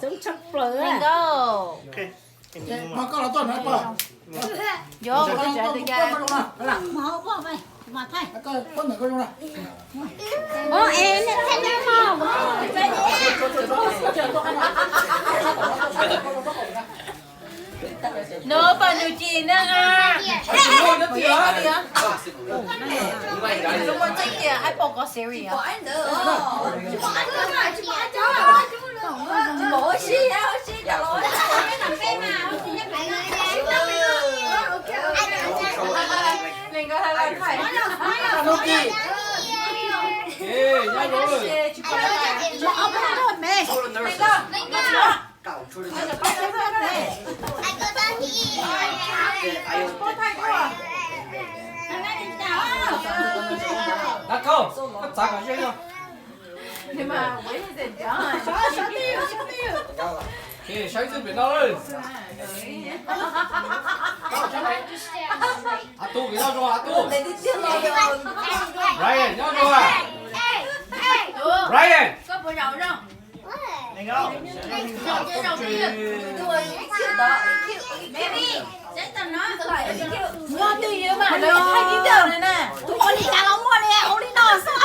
Coob tshaj plaws. Nkauj. Mas koj los tuaj na pog. Yuav, kuv cov tsev twg cas. Ua es nej thiaj nej ho. Nws pom nws ci na. Muaj txij kiag ib pob kos serious. Dav Khau, koj txav kom ze no. Saib xwb pem no lawm. Av Tub, nyob zoo Av Tub. Ryan, nyob zoo. Ryan. Tus ua li cas los muaj li, ua li no xwb.